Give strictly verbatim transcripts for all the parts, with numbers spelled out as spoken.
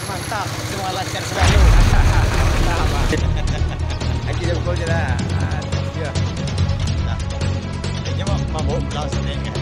Mantap, semua lancar selalu. Lagi dia pukul je lah. Ah, tiga. Nah. Kayaknya mau mabuk pulang sini kan.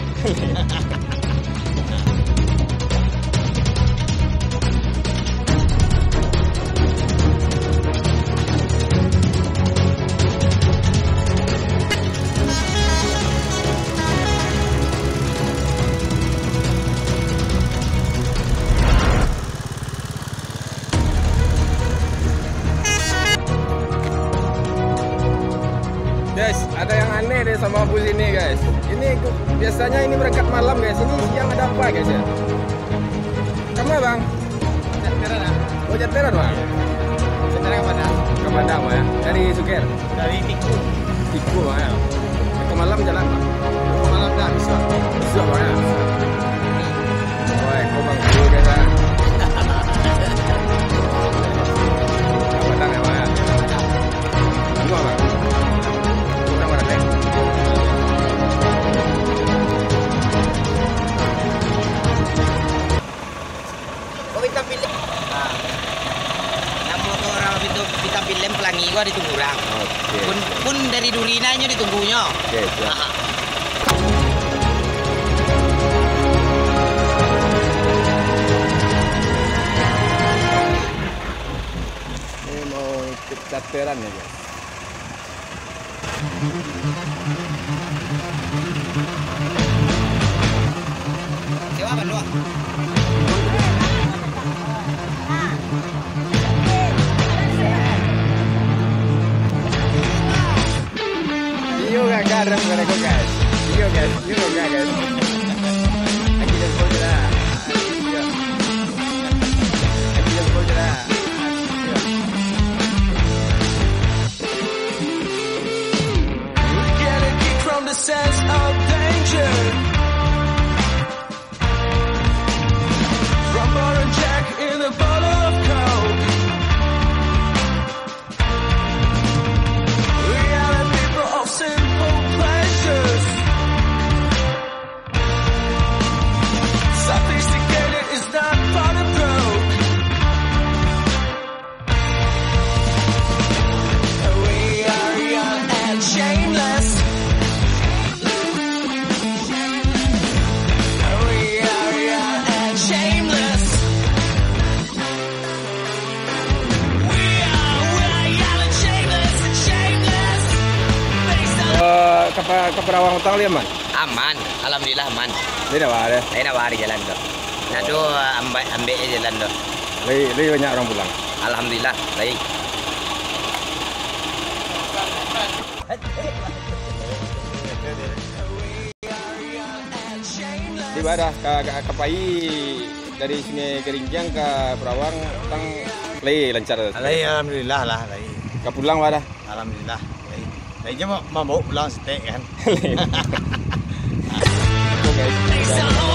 Guys, ada yang aneh deh sama bus ini, guys. Ini ku- biasanya ini berangkat malam, guys. Ini siang ada apa, guys, ya? Kamu, Bang? Jatera, ah. Oh, Jatera, Bang? Jatera ke Padang. Ke Padang, Bang, ya? Dari Suker? Dari Tiku. Tiku, Bang, ya? Ke malam jalan, Bang? Ke malam dah, besok. Besok, Bang, ya? Wah, kau Bang, kau dah. Ke Padang, ya, Bang, ya? Tunggu, Bang. Tunggu, Bang, ya? Oh, bintang film. Ah. Namo tu urang bintang, bintang film Pelangi ko di Tungurang. Oke. Pun, pun dari duri nah nyo ditunggunyo. Oke, siap. Ah. Ini mau ikut Jatera nih, guys. Sewa apa dua? Iyo, gagal dah, guys. Iyo, guys. Iyo, gagal, guys. Lagi dah, guys. Iyo. Lagi dah, guys. Iyo. We get a kick from the sense of danger. From Bottle Jack in a bottle of Coke. We are the people of simple pleasures. Sophisticated is not for the broke. We are young and shameless. We are young and shameless. We are, we are young and shameless and shameless. Thanks to Eh, ka Pa-, ka Perawang utang lai aman? Aman, alhamdulillah aman. Lai ndak baa? Lai ndak baa di jalan tu. Nah, tu, ambek, ambek je jalan tu. Lai, lai banyak urang pulang? Alhamdulillah, lai. Di baa dah, ka, ka, ka pai dari Sungai Keringkiang ka Perawang, tang lai lancar? Lai, alhamdulillah lah, lai. Ka pulang baa dah? Alhamdulillah, lai. Lai je ma-, mambaok pulang saketek kan. Oke, guys.